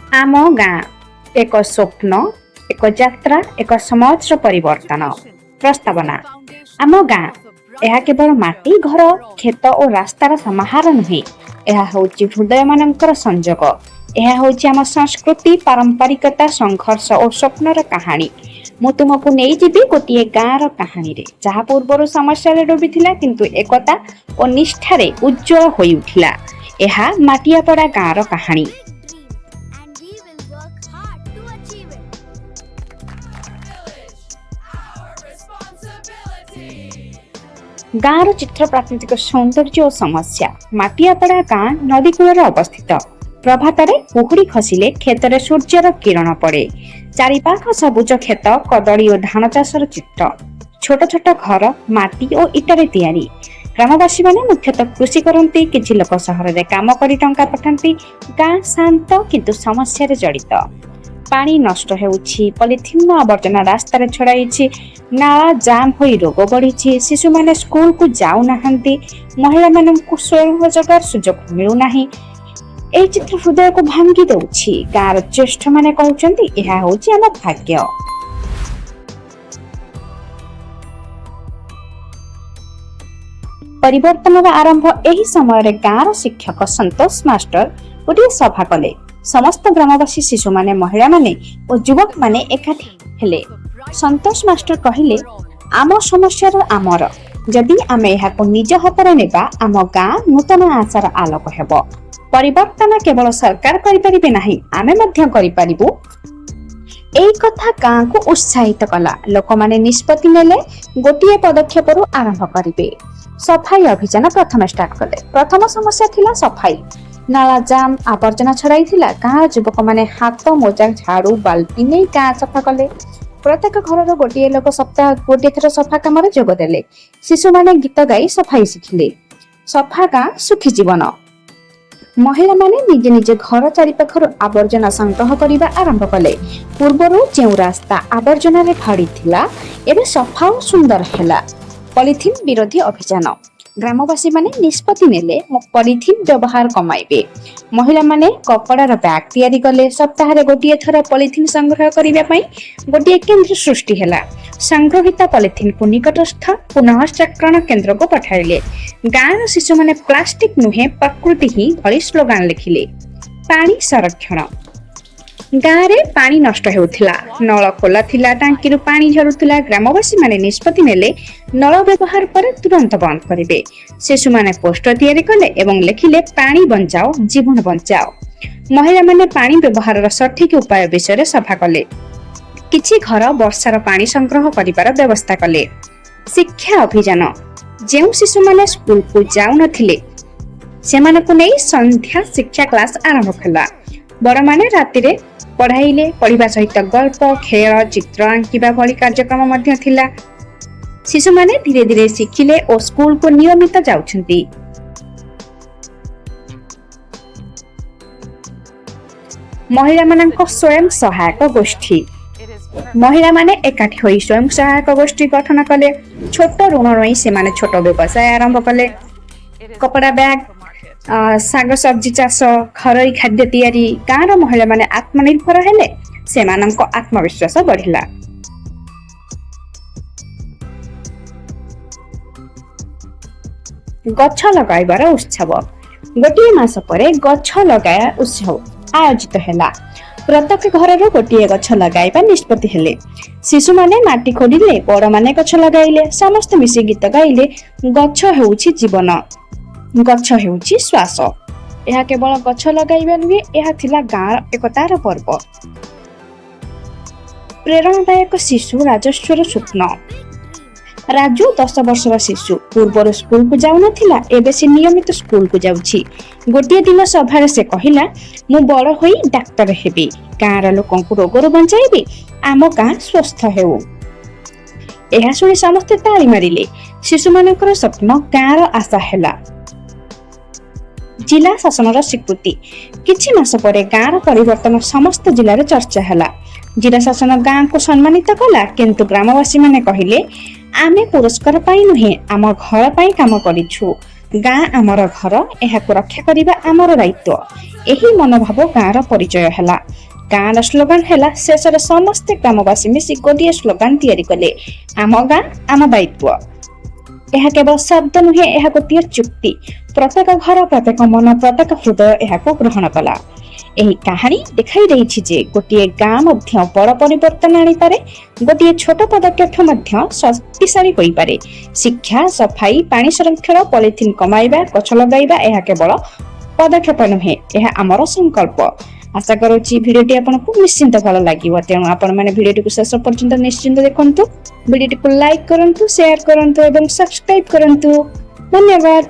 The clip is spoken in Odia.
ଆମ ଗାଁ, ଏକ ସ୍ୱପ୍ନ, ଏକ ଯାତ୍ରା, ଏକ ସମାଜର ପରିବର୍ତ୍ତନ। ପ୍ରସ୍ତାବନା। ଆମ ଗାଁ, ଏହା କେବଳ ମାଟି ଘର, କ୍ଷେତ ଓ ରାସ୍ତାର ସମାହାର ନୁହେଁ। ଏହା ହେଉଛି ହୃଦୟମାନଙ୍କର ସଂଯୋଗ। ଏହା ହେଉଛି ଆମ ସଂସ୍କୃତି, ପାରମ୍ପରିକତା, ସଂଘର୍ଷ ଓ ସ୍ୱପ୍ନର କାହାଣୀ। ମୁଁ ତୁମକୁ ନେଇଯିବି ଗୋଟିଏ ଗାଁର କାହାଣୀରେ, ଯାହା ପୂର୍ବରୁ ସମସ୍ୟାରେ ଡୁବିଥିଲା, କିନ୍ତୁ ଏକତା ଓ ନିଷ୍ଠାରେ ଉଜ୍ଜ୍ୱଳ ହୋଇଉଠିଲା। ଏହା ମାଟିଆପଡ଼ା ଗାଁର କାହାଣୀ। Big dream and we will work hard to achieve it. Village, our responsibility. ଗାଁର ଚିତ୍ର, ପ୍ରାକୃତିକ ସୌନ୍ଦର୍ଯ୍ୟ ଓ ସମସ୍ୟା। ମାଟିଆପଡ଼ା ଗାଁ ନଦୀ କୂଳରେ ଅବସ୍ଥିତ। ପ୍ରଭାତରେ କୁହୁଡ଼ି ଖସିଲେ କ୍ଷେତରେ ସୂର୍ଯ୍ୟର କିରଣ ପଡ଼େ। ଚାରିପାଖ ସବୁଜ କ୍ଷେତ, କଦଳୀ ଓ ଧାନ ଚାଷର ଚିତ୍ର। ଛୋଟ ଛୋଟ ଘର ମାଟି ଓ ଇଟାରେ ତିଆରି। ଗ୍ରାମବାସୀମାନେ ମୁଖ୍ୟତଃ କୃଷି କରନ୍ତି। କିଛି ଲୋକ ସହରରେ କାମ କରି ଟଙ୍କା ପଠାନ୍ତି। ଗାଁ ଶାନ୍ତ, କିନ୍ତୁ ସମସ୍ୟାରେ ଜଡ଼ିତ। ପାଣି ନଷ୍ଟ ହେଉଛି, ପଲିଥିନ ଆବର୍ଜନା ରାସ୍ତାରେ ଛଡ଼ାଇଛି, ନାଳା ଜାମ୍ ହୋଇ ରୋଗ ବଢ଼ିଛି, ଶିଶୁମାନେ ସ୍କୁଲକୁ ଯାଉନାହାନ୍ତି, ମହିଳାମାନଙ୍କୁ ସ୍ୱୟଂ ରୋଜଗାର ସୁଯୋଗ ମିଳୁନାହିଁ। ଏହି ଚିତ୍ର ହୃଦୟକୁ ଭାଙ୍ଗି ଦେଉଛି। ଗାଁର ଜ୍ୟେଷ୍ଠମାନେ କହୁଛନ୍ତି, ଏହା ହେଉଛି ଆମ ଭାଗ୍ୟ। ପରିବର୍ତ୍ତନର ଆରମ୍ଭ। ଏହି ସମୟରେ ଗାଁର ଶିକ୍ଷକ ସନ୍ତୋଷ ମାଷ୍ଟର ଗୋଟିଏ ସଭା କଲେ। ସମସ୍ତ ଗ୍ରାମବାସୀ, ଶିଶୁମାନେ, ମହିଳାମାନେ ଓ ଯୁବକମାନେ ଏକାଠି ହେଲେ। ସନ୍ତୋଷ ମାଷ୍ଟର କହିଲେ, ଆମ ସମସ୍ୟାର ଆମର। ଯଦି ଆମେ ଏହାକୁ ନିଜ ହାତରେ ନେବା, ଆମ ଗାଁ ନୂତନ ଆଶାର ଆଲୋକ ହେବ। ପରିବର୍ତ୍ତନ କେବଳ ସରକାର କରିପାରିବେ ନାହିଁ, ଆମେ ମଧ୍ୟ କରିପାରିବୁ। ଏଇ କଥା ଗାଁକୁ ଉତ୍ସାହିତ କଲା। ଲୋକମାନେ ନିଷ୍ପତ୍ତି ନେଲେ, ଗୋଟିଏ ପଦକ୍ଷେପରୁ ଆରମ୍ଭ କରିବେ। ସଫାଇ ଅଭିଯାନ ପ୍ରଥମେ ଷ୍ଟାର୍ଟ କଲେ। ପ୍ରଥମ ସମସ୍ୟା ଥିଲା ସଫାଇ। ନାଳା ଜାମ୍, ଆବର୍ଜନା ଛଡ଼ାଇଥିଲା। ଗାଁ ଯୁବକମାନେ ହାତ ମୋଜା, ଝାଡୁ, ବାଲ୍ଟି ନେଇ ଗାଁ ସଫା କଲେ। ପ୍ରତ୍ୟେକ ଘରର ଗୋଟିଏ ଲୋକ ସପ୍ତାହ ଗୋଟିଏ ଥର ସଫା କାମରେ ଯୋଗ ଦେଲେ। ଶିଶୁମାନେ ଗୀତ ଗାଇ ସଫାଇ ଶିଖିଲେ। ସଫା ଗାଁ, ସୁଖୀ ଜୀବନ। ମହିଳାମାନେ ନିଜେ ନିଜେ ଘର ଚାରିପାଖରୁ ଆବର୍ଜନା ସଂଗ୍ରହ କରିବା ଆରମ୍ଭ କଲେ। ପୂର୍ବରୁ ଯେଉଁ ରାସ୍ତା ଆବର୍ଜନାରେ ଭରିଥିଲା, ଏବେ ସଫା ଓ ସୁନ୍ଦର ହେଲା। ପଲିଥିନ ବିରୋଧୀ ଅଭିଯାନ। ଗ୍ରାମବାସୀମାନେ ନିଷ୍ପତ୍ତି ନେଲେ, ପଲିଥିନ ବ୍ୟବହାର କମାଇବେ। ମହିଳାମାନେ କପଡ଼ାର ବ୍ୟାଗ ତିଆରି କଲେ। ସପ୍ତାହରେ ଗୋଟିଏ ଥର ପଲିଥିନ ସଂଗ୍ରହ କରିବା ପାଇଁ ଗୋଟିଏ କେନ୍ଦ୍ର ସୃଷ୍ଟି ହେଲା। ସଂଗୃହୀତ ପଲିଥିନକୁ ନିକଟସ୍ଥ ପୁନଃଚକ୍ରଣ କେନ୍ଦ୍ରକୁ ପଠାଇଲେ। ଗାଁର ଶିଶୁମାନେ ପ୍ଲାଷ୍ଟିକ ନୁହେଁ, ପ୍ରକୃତି ହିଁ ଭଳି ସ୍ଲୋଗାନ ଲେଖିଲେ। ପାଣି ସଂରକ୍ଷଣ। ଗାଁରେ ପାଣି ନଷ୍ଟ ହେଉଥିଲା। ନଳ ଖୋଲା ଥିଲା, ଟାଙ୍କିରୁ ପାଣି ଝରୁଥିଲା। ଗ୍ରାମବାସୀମାନେ ନିଷ୍ପତ୍ତି ନେଲେ, ନଳ ବ୍ୟବହାର ପରେ ତୁରନ୍ତ ବନ୍ଦ କରିବେ। ଶିଶୁମାନେ ପୋଷ୍ଟର ତିଆରି କଲେ ଏବଂ ଲେଖିଲେ, ପାଣି ବଞ୍ଚାଅ, ଜୀବନ ବଞ୍ଚାଅ। ମହିଳାମାନେ ପାଣି ବ୍ୟବହାରର ସଠିକ ଉପାୟ ବିଷୟରେ ସଭା କଲେ। କିଛି ଘର ବର୍ଷାର ପାଣି ସଂଗ୍ରହ କରିବାର ବ୍ୟବସ୍ଥା କଲେ। ଶିକ୍ଷା ଅଭିଯାନ। ଯେଉଁ ଶିଶୁମାନେ ସ୍କୁଲକୁ ଯାଉନଥିଲେ, ସେମାନଙ୍କୁ ନେଇ ସନ୍ଧ୍ୟା ଶିକ୍ଷା କ୍ଲାସ ଆରମ୍ଭ ହେଲା। ବଡ଼ମାନେ ରାତିରେ ପଢ଼ାଇଲେ। ପଢ଼ିବା ସହିତ ଗଳ୍ପ, ଖେଳ, ଚିତ୍ର ଆଙ୍କିବା ଭଳି କାର୍ଯ୍ୟକ୍ରମ ମଧ୍ୟ ଥିଲା। ଶିଶୁମାନେ ଧୀରେ ଧୀରେ ଶିଖିଲେ ଓ ସ୍କୁଲକୁ ନିୟମିତ ଯାଉଛନ୍ତି। ମହିଳାମାନଙ୍କ ସ୍ୱୟଂ ସହାୟକ ଗୋଷ୍ଠୀ। It is ମହିଳାମାନେ ଏକାଠି ହୋଇ ସ୍ୱୟଂ ସହାୟକ ଗୋଷ୍ଠୀ ଗଠନ କଲେ। ଛୋଟ ଋଣ ନେଇ ସେମାନେ ଛୋଟ ବ୍ୟବସାୟ ଆରମ୍ଭ କଲେ। It is କପଡ଼ା ବ୍ୟାଗ, a market. ଶାଗ ସବଜି ଚାଷ, ଘରୋଇ ଖାଦ୍ୟ ତିଆରି। ଗାଁର ମହିଳାମାନେ ଆତ୍ମନିର୍ଭର ହେଲେ। ସେମାନଙ୍କ ଆତ୍ମବିଶ୍ୱାସ ବଢ଼ିଲା। ଗଛ ଲଗାଇବାର ଉତ୍ସବ। ଗୋଟିଏ ମାସ ପରେ ଗଛ ଲଗାଇବା ଉତ୍ସବ ଆୟୋଜିତ ହେଲା। ପ୍ରତ୍ୟେକ ଘରରୁ ଗୋଟିଏ ଗଛ ଲଗାଇବା ନିଷ୍ପତ୍ତି ହେଲେ। ଶିଶୁମାନେ ମାଟି ଖୋଳିଲେ, ବଡ଼ମାନେ ଗଛ ଲଗାଇଲେ। ସମସ୍ତେ ମିଶି ଗୀତ ଗାଇଲେ, ଗଛ ହେଉଛି ଜୀବନ, ଗଛ ହେଉଛି ଶ୍ୱାସ। ଏହା କେବଳ ଗଛ ଲଗାଇବା ନୁହେଁ, ଏହା ଥିଲା ଗାଁର ଏକତାର ପର୍ବ। ପ୍ରେରଣାଦାୟକ ଶିଶୁ ରାଜସ୍ୱର ସ୍ୱପ୍ନ। ରାଜୁ 10 ବର୍ଷର ଶିଶୁ। ପୂର୍ବରୁ ସ୍କୁଲକୁ ଯାଉନଥିଲା, ଏବେ ସେ ନିୟମିତ ସ୍କୁଲକୁ ଯାଉଛି। ଗୋଟିଏ ଦିନ ସଭାରେ ସେ କହିଲା, ମୁଁ ବଡ଼ ହୋଇ ଡାକ୍ତର ହେବି, ଗାଁର ଲୋକଙ୍କୁ ରୋଗରୁ ବଞ୍ଚାଇବି, ଆମ ଗାଁ ସୁସ୍ଥ ହେଉ। ଏହା ଶୁଣି ସମସ୍ତେ ତାଳି ମାରିଲେ। ଶିଶୁମାନଙ୍କର ସ୍ୱପ୍ନ ଗାଁର ଆଶା ହେଲା। ଜିଲ୍ଲା ଶାସନର ସ୍ୱୀକୃତି। କିଛି ମାସ ପରେ ଗାଁର ପରିବର୍ତ୍ତନ ସମସ୍ତ ଜିଲ୍ଲାରେ ଚର୍ଚ୍ଚା ହେଲା। ଜିଲ୍ଲା ଶାସନ ଗାଁକୁ ସମ୍ମାନିତ କଲା। କିନ୍ତୁ ଗ୍ରାମବାସୀମାନେ କହିଲେ, ଆମେ ପୁରସ୍କାର ପାଇଁ ନୁହେଁ, ଆମ ଘର ପାଇଁ କାମ କରିଛୁ। ଗାଁ ଆମର ଘର, ଏହାକୁ ରକ୍ଷା କରିବା ଆମର ଦାୟିତ୍ୱ। ଏହି ମନୋଭାବ ଗାଁର ପରିଚୟ ହେଲା, ଗାଁର ସ୍ଲୋଗାନ ହେଲା। ଶେଷରେ ସମସ୍ତେ ଗ୍ରାମବାସୀ ମିଶି ଗୋଟିଏ ସ୍ଲୋଗାନ ତିଆରି କଲେ, "ଆମ ଗାଁ, ଆମ ଦାୟିତ୍ୱ।" ଏହା କେବଳ ଶବ୍ଦ ନୁହେଁ, ଏହା ଗୋଟିଏ ଚୁକ୍ତି। ପ୍ରତ୍ୟେକ ଘର, ପ୍ରତ୍ୟେକ ମନ, ପ୍ରତ୍ୟେକ ହୃଦୟ ଏହାକୁ ଗ୍ରହଣ କଲା। ଏହି କାହାଣୀ ଦେଖାଇ ଦେଇଛି ଯେ ଗୋଟିଏ ଗାଁ ମଧ୍ୟ ବଡ଼ ପରିବର୍ତ୍ତନ ଆଣିପାରେ। ଗୋଟିଏ ଛୋଟ ପଦକ୍ଷେପ ମଧ୍ୟ ଶକ୍ତିଶାଳୀ ହୋଇପାରେ। ଶିକ୍ଷା, ସଫାଇ, ପାଣି ସଂରକ୍ଷଣ, ପଲିଥିନ୍ କମାଇବା, ଗଛ ଲଗାଇବା, ଏହା କେବଳ ପଦକ୍ଷେପ ନୁହେଁ, ଏହା ଆମର ସଂକଳ୍ପ। ଆଶା କରୁଛି ଭିଡ଼ିଓଟି ଆପଣଙ୍କୁ ନିଶ୍ଚିନ୍ତ ଭଲ ଲାଗିବ। ତେଣୁ ଆପଣମାନେ ଭିଡ଼ିଓଟିକୁ ଶେଷ ପର୍ଯ୍ୟନ୍ତ ନିଶ୍ଚିନ୍ତ ଦେଖନ୍ତୁ। ଭିଡ଼ିଓଟିକୁ ଲାଇକ୍ କରନ୍ତୁ, ସେୟାର କରନ୍ତୁ ଏବଂ ସବସ୍କ୍ରାଇବ କରନ୍ତୁ। ଧନ୍ୟବାଦ।